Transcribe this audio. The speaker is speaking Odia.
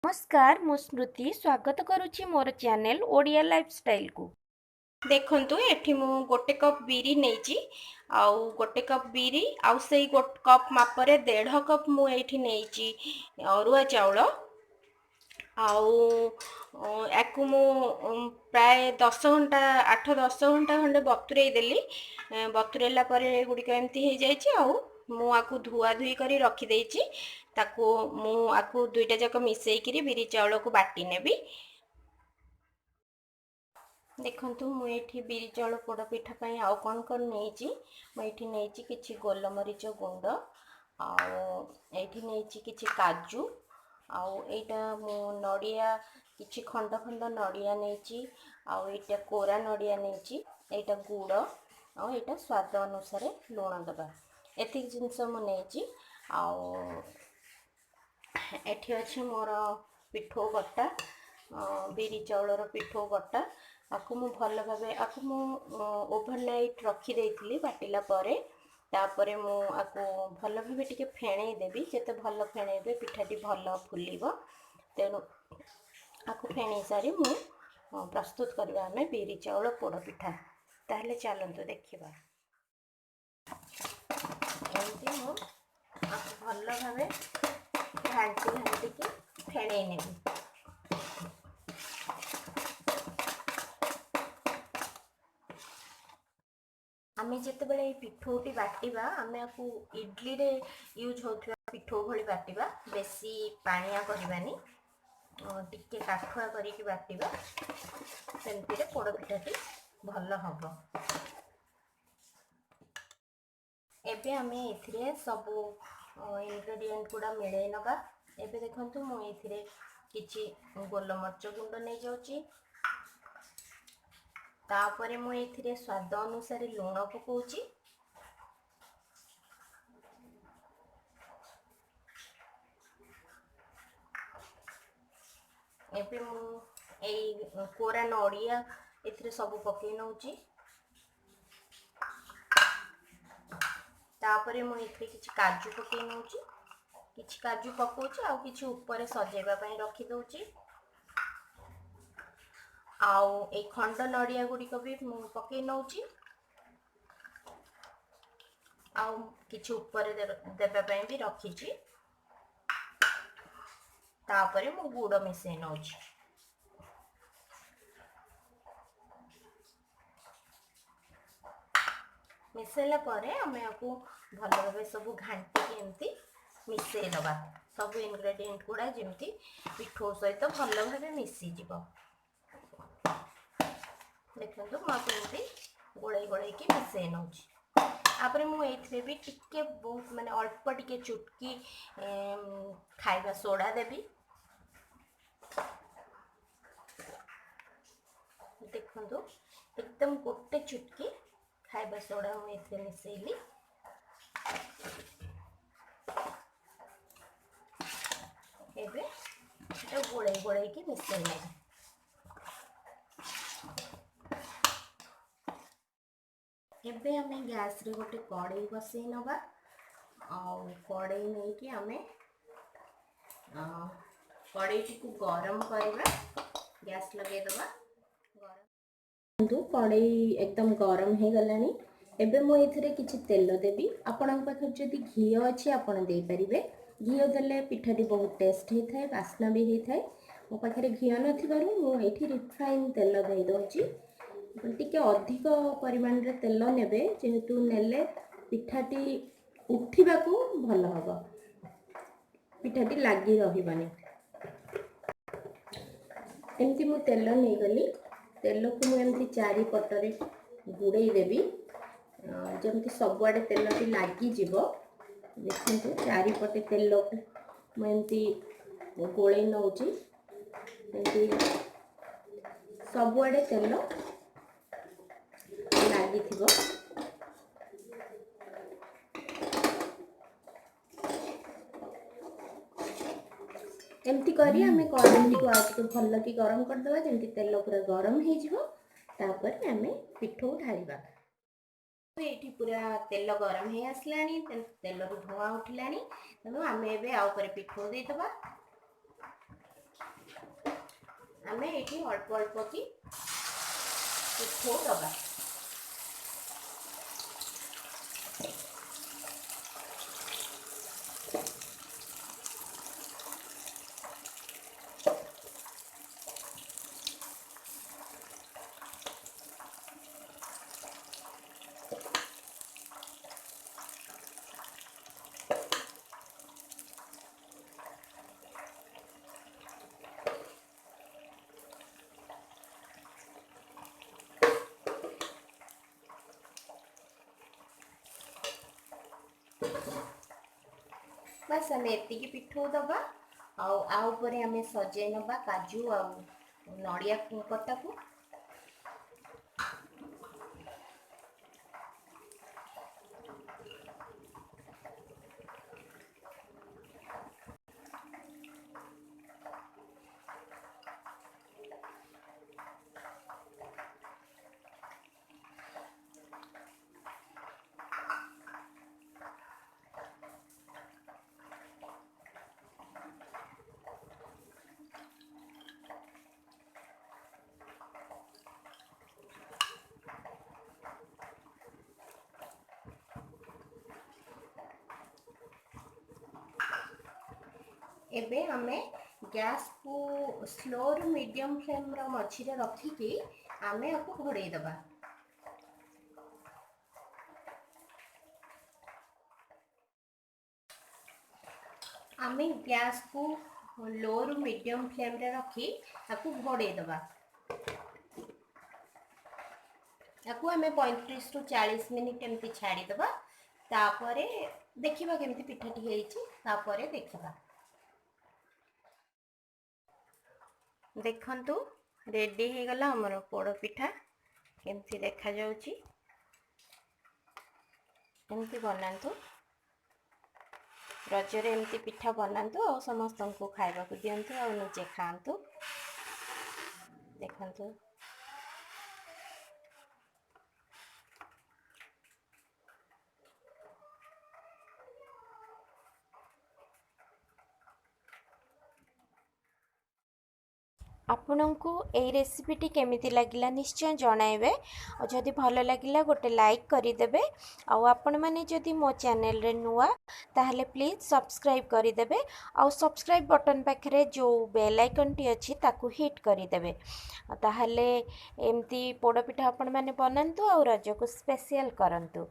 ନମସ୍କାର, ମୁଁ ସ୍ମୃତି ସ୍ୱାଗତ କରୁଛି ମୋର ଚ୍ୟାନେଲ୍ ଓଡ଼ିଆ ଲାଇଫଷ୍ଟାଇଲକୁ। ଦେଖନ୍ତୁ, ଏଠି ମୁଁ 1 କପ୍ ବିରି ନେଇଛି, ଆଉ 1 କପ୍ ବିରି ଆଉ ସେଇ କପ୍ ମାପରେ 1.5 କପ୍ ମୁଁ ଏଇଠି ନେଇଛି ଅରୁଆ ଚାଉଳ। ଆଉ ୟାକୁ ମୁଁ ପ୍ରାୟ 10 ଘଣ୍ଟା, 8-10 ଘଣ୍ଟା ଖଣ୍ଡେ ବତୁରେଇ ଦେଲି। ବତୁରେଇଲା ପରେ ଏଗୁଡ଼ିକ ଏମିତି ହେଇଯାଇଛି। ଆଉ ମୁଁ ଆକୁ ଧୁଆ ଧୁଇ କରି ରଖିଦେଇଛି। ତାକୁ ମୁଁ ଆକୁ ଦୁଇଟା ଯାକ ମିଶେଇକିରି ବିରି ଚାଉଳକୁ ବାଟି ନେବି। ଦେଖନ୍ତୁ, ମୁଁ ଏଇଠି ବିରି ଚାଉଳ ପୋଡ଼ ପିଠା ପାଇଁ ଆଉ କ'ଣ କ'ଣ ନେଇଛି। ମୁଁ ଏଇଠି ନେଇଛି କିଛି ଗୋଲମରିଚ ଗୁଣ୍ଡ, ଆଉ ଏଇଠି ନେଇଛି କିଛି କାଜୁ, ଆଉ ଏଇଟା ମୁଁ ନଡ଼ିଆ, କିଛି ଖଣ୍ଡ ଖଣ୍ଡ ନଡ଼ିଆ ନେଇଛି, ଆଉ ଏଇଟା କୋରା ନଡ଼ିଆ ନେଇଛି, ଏଇଟା ଗୁଡ଼, ଆଉ ଏଇଟା ସ୍ୱାଦ ଅନୁସାରେ ଲୁଣ ଦେବା। ଏତିକି ଜିନିଷ ମୁଁ ନେଇଛି। ଆଉ ଏଠି ଅଛି ମୋର ପିଠଉ ବଟା, ବିରି ଚାଉଳର ପିଠଉ ବଟା। ଆକୁ ମୁଁ ଭଲ ଭାବେ ଆକୁ ମୁଁ ଓଭରନାଇଟ୍ ରଖିଦେଇଥିଲି ବାଟିଲା ପରେ। ତାପରେ ମୁଁ ଆକୁ ଭଲ ଭାବେ ଟିକେ ଫେଣେଇ ଦେବି। ଯେତେ ଭଲ ଫେଣେଇବେ, ପିଠାଟି ଭଲ ଫୁଲିବ। ତେଣୁ ଆକୁ ଫେଣେଇ ସାରି ମୁଁ ପ୍ରସ୍ତୁତ କରିବା ଆମେ ବିରି ଚାଉଳ ପୋଡ଼ ପିଠା। ତାହେଲେ ଚାଲନ୍ତୁ ଦେଖିବା। ଏମିତି ମୁଁ ଆକୁ ଭଲ ଭାବେ ଘାଣ୍ଟି ଘାଣ୍ଟିକି ଫେଣେଇ ନେବି। ଆମେ ଯେତେବେଳେ ଏଇ ପିଠଉଟି ବାଟିବା, ଆମେ ଆକୁ ଇଡ଼ଲିରେ ୟୁଜ୍ ହେଉଥିବା ପିଠଉ ଭଳି ବାଟିବା। ବେଶୀ ପାଣିଆ କରିବାନି, ଟିକେ କାଠୁଆ କରିକି ବାଟିବା। ସେମିତିରେ ପୋଡ଼ ପିଠାଟି ଭଲ ହେବ। ଏବେ ଆମେ ଏଥିରେ ସବୁ ଇନଗ୍ରେଡ଼ିଏଣ୍ଟ ଗୁଡ଼ା ମିଳେଇ ନେବା। ଏବେ ଦେଖନ୍ତୁ, ମୁଁ ଏଥିରେ କିଛି ଗୋଲମରିଚ ଗୁଣ୍ଡ ନେଇଯାଉଛି। ତାପରେ ମୁଁ ଏଥିରେ ସ୍ୱାଦ ଅନୁସାରେ ଲୁଣ ପକାଉଛି। ଏବେ ମୁଁ ଏଇ କୋରା ନଡ଼ିଆ ଏଥିରେ ସବୁ ପକାଇ ନେଉଛି। ତାପରେ ମୁଁ ଏଥିରେ କିଛି କାଜୁ ପକାଇ ନେଉଛି। କିଛି କାଜୁ ପକାଉଛି ଆଉ କିଛି ଉପରେ ସଜେଇବା ପାଇଁ ରଖିଦେଉଛି। ଆଉ ଏଇ ଖଣ୍ଡ ନଡ଼ିଆ ଗୁଡ଼ିକ ବି ମୁଁ ପକାଇ ନେଉଛି, ଆଉ କିଛି ଉପରେ ଦେବା ପାଇଁ ବି ରଖିଛି। ତାପରେ ମୁଁ ଗୁଡ଼ ମିଶାଇ ନେଉଛି। ମିଶାଇଲା ପରେ ଆମେ ଆକୁ ଭଲ ଭାବେ ସବୁ ଘାଣ୍ଟିକି ଏମିତି ମିଶାଇ ଦେବା। ସବୁ ଇନଗ୍ରେଡ଼ିଏଣ୍ଟ ଗୁଡ଼ା ଯେମିତି ପିଠଉ ସହିତ ଭଲ ଭାବେ ମିଶିଯିବ। ଦେଖନ୍ତୁ, ମୁଁ ଆକୁ ଏମିତି ଗୋଳେଇ ଗୋଳେଇକି ମିଶାଇ ନେଉଛି। ତାପରେ ମୁଁ ଏଇଥିରେ ବି ଟିକେ ବହୁତ ମାନେ ଅଳ୍ପ ଟିକେ ଚୁଟକି ଖାଇବା ସୋଡ଼ା ଦେବି। ଦେଖନ୍ତୁ, ଏକଦମ ଗୋଟେ ଚୁଟକି ଖାଇବା ସୋଡ଼ା ମୁଁ ଏଥିରେ ମିଶାଇଲି। ଏବେ ଏଟା ଗୋଳେଇ ଗୋଳେଇକି ମିଶାଇ ନେବି। ଏବେ ଆମେ ଗ୍ୟାସ୍ରେ ଗୋଟେ କଡ଼େଇ ବସେଇ ନେବା। ଆଉ କଡ଼େଇ ନେଇକି ଆମେ କଡ଼େଇଟିକୁ ଗରମ କରିବା। ଗ୍ୟାସ୍ ଲଗେଇଦେବା। କଡ଼େଇ ଏକଦମ ଗରମ ହେଇଗଲାଣି। ଏବେ ମୁଁ ଏଥିରେ କିଛି ତେଲ ଦେବି। ଆପଣଙ୍କ ପାଖରେ ଯଦି ଘିଅ ଅଛି, ଆପଣ ଦେଇପାରିବେ। ଘିଅ ଦେଲେ ପିଠାଟି ବହୁତ ଟେଷ୍ଟ ହେଇଥାଏ, ବାସ୍ନା ବି ହେଇଥାଏ। ମୋ ପାଖରେ ଘିଅ ନଥିବାରୁ ମୁଁ ଏଇଠି ରିଫାଇନ୍ ତେଲ ଦେଇଦେଉଛି। ଟିକେ ଅଧିକ ପରିମାଣରେ ତେଲ ନେବେ, ଯେହେତୁ ନେଲେ ପିଠାଟି ଉଠିବାକୁ ଭଲ ହେବ, ପିଠାଟି ଲାଗି ରହିବନି। ଏମିତି ମୁଁ ତେଲ ନେଇଗଲି। ତେଲକୁ ମୁଁ ଏମିତି ଚାରିପଟରେ ଗୁଡ଼େଇ ଦେବି, ଯେମିତି ସବୁଆଡ଼େ ତେଲଟି ଲାଗିଯିବ। ଦେଖନ୍ତୁ, ଚାରିପଟେ ତେଲକୁ ମୁଁ ଏମିତି ଗୋଳେଇ ନେଉଛି। ଏମିତି ସବୁଆଡ଼େ ତେଲ ଲାଗିଥିବ। ଏମିତି କରି ଆମେ କଡ଼େଇଟିକୁ ଆଉ ଟିକେ ଭଲ କି ଗରମ କରିଦେବା, ଯେମିତି ତେଲ ପୁରା ଗରମ ହେଇଯିବ। ତାପରେ ଆମେ ପିଠଉ ଢାଳିବା। ଏଇଠି ପୁରା ତେଲ ଗରମ ହେଇ ଆସିଲାଣି, ତେଲରୁ ଧୂଆଁ ଉଠିଲାଣି। ତେଣୁ ଆମେ ଏବେ ଆଉ ଉପରେ ପିଠଉ ଦେଇଦେବା। ଆମେ ଏଇଠି ଅଳ୍ପ ଅଳ୍ପ କି ପିଠଉ ଦେବା। ବାସ୍, ଆମେ ଏତିକି ପିଠଉ ଦେବା ଆଉ ଆ ଉପରେ ଆମେ ସଜେଇ ନେବା କାଜୁ ଆଉ ନଡ଼ିଆ କଟାକୁ। ଏବେ ଆମେ ଗ୍ୟାସ୍କୁ ସ୍ଲୋରୁ ମିଡ଼ିୟମ୍ ଫ୍ଲେମ୍ର ମଝିରେ ରଖିକି ଆମେ ଆକୁ ଘୋଡ଼େଇ ଦେବା। ଆମେ ଗ୍ୟାସ୍କୁ ଲୋରୁ ମିଡ଼ିୟମ୍ ଫ୍ଲେମ୍ରେ ରଖି ତାକୁ ଘୋଡ଼େଇ ଦେବା। ତାକୁ ଆମେ 35ରୁ 40 ମିନିଟ୍ ଏମିତି ଛାଡ଼ିଦେବା। ତାପରେ ଦେଖିବା କେମିତି ପିଠାଟି ହେଇଛି। ତାପରେ ଦେଖିବା। ଦେଖନ୍ତୁ, ରେଡ଼ି ହେଇଗଲା ଆମର ପୋଡ଼ ପିଠା। କେମିତି ଦେଖାଯାଉଛି? ଏମିତି ବନାନ୍ତୁ ରଜରେ, ଏମିତି ପିଠା ବନାନ୍ତୁ ଆଉ ସମସ୍ତଙ୍କୁ ଖାଇବାକୁ ଦିଅନ୍ତୁ ଆଉ ନିଜେ ଖାଆନ୍ତୁ। ଦେଖନ୍ତୁ। ଆପଣଙ୍କୁ ଏଇ ରେସିପିଟି କେମିତି ଲାଗିଲା ନିଶ୍ଚୟ ଜଣାଇବେ, ଆଉ ଯଦି ଭଲ ଲାଗିଲା ଗୋଟେ ଲାଇକ୍ କରିଦେବେ। ଆଉ ଆପଣମାନେ ଯଦି ମୋ ଚ୍ୟାନେଲରେ ନୂଆ, ତାହେଲେ ପ୍ଲିଜ୍ ସବସ୍କ୍ରାଇବ୍ କରିଦେବେ ଆଉ ସବସ୍କ୍ରାଇବ୍ ବଟନ୍ ପାଖରେ ଯେଉଁ ବେଲ୍ ଆଇକନ୍ଟି ଅଛି ତାକୁ ହିଟ୍ କରିଦେବେ। ତାହେଲେ ଏମିତି ପୋଡ଼ପିଠା ଆପଣମାନେ ବନାନ୍ତୁ ଆଉ ରଜକୁ ସ୍ପେଶିଆଲ୍ କରନ୍ତୁ।